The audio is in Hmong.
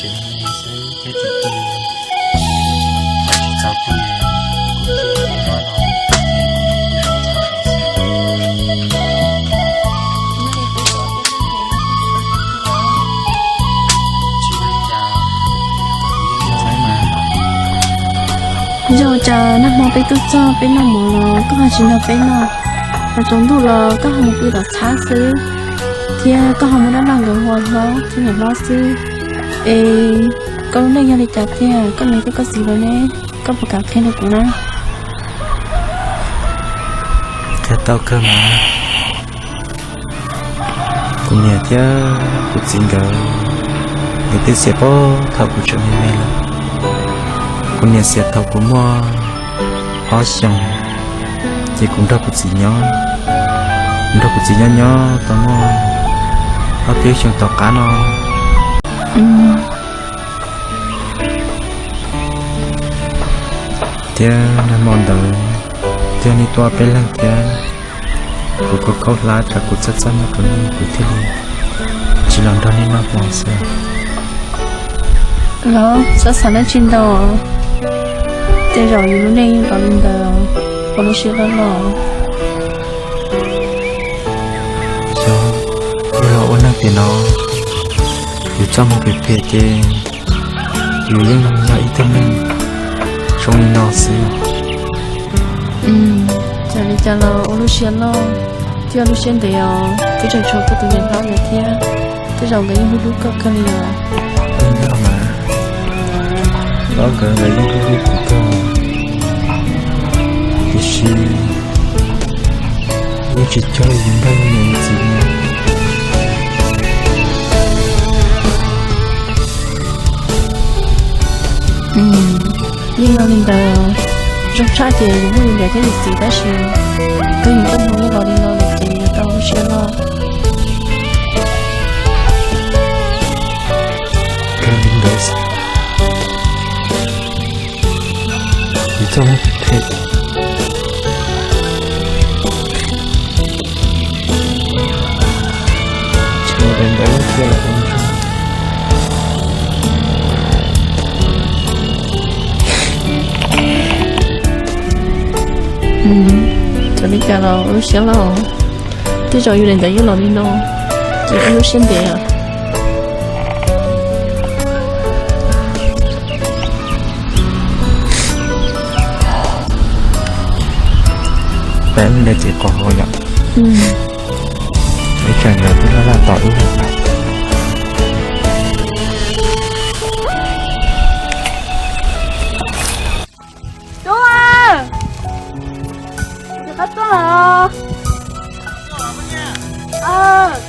Ces hnub no xwb thiab tsis tu, tsis txog kuj yog kuv thiaj li nyob no, ces kuv kuj zoo txhawj saud xwb. Tsis ua li cas, kuv yeej ntxhais mas. Yog cas nag hmo peb tuaj txog peb noj mov los koj ho tsis nrog peb noj, los tsaus ntuj los koj ho mus pw tom txhab xwb, thiab koj ho muab dab laug nkawd hu hlob thiab niam hlob xwb. Es koj lub neej yog li cas tiag, koj niam thiab koj txiv lawv ne, koj puas kam qhia rau kuv na? Qhia tau kawg mas. Kuv niam thiab kuv txiv nkawd, nkawd twb xiam puag thaum kuv tseem me me lawm. Kuv niam xiam thaum kuv muaj ob xyoos, ces kuv nrog kuv txiv nyob, kuv nrog kuv txiv nyob nyob tau muaj ob peb xyoos tom qab no. Thiab nag hmo ntawd thiaj li tuaj peb leeg thiab, kuv khaub khaub hlab tsam kuv txaj txaj muag rau nej, kuv thiaj li tsis los nrog nej noj hmo xwb. Los txhob xav dab tsi ntau, tej zaum yus lub neej yeej los li ntawd, ua lub siab loj loj. Xyov, yus los ua neeg tiam no, yus txoj hmoo phem phem ces yus yeej yog ib tug neeg zoo li no xwb. Cas li cas los ua lub siab loj thiab lub siab ntev os, twb tseem tshuav koj tus niam hlob ntawd thiab, tej zaum nkawd yeej hlub hlub koj kawg li os. Yeej yog mas, hlob nkawd los yeej hlub hlub kuv kawg, tiam sis yeej tsis cuag li yus nrog yus niam yus txiv. Yeej yog li ntawd, zoo tshaj ces yus muaj yus niam thiab yus txiv tab sis kawg yus txoj hmoo yeej los li no lawm ces yus tau lub siab loj. Kawg li ntawd, yus txoj hmoo phem. Txawm li cas los lub siab loj, tej zaum yus daim ntawd yeej los li no, ces ua lub siab ntev os. Peb ntawd ces qos hau yom. Ib tsam nkawd twb laj laj tos wb. Tub, tsis qab tuaj os.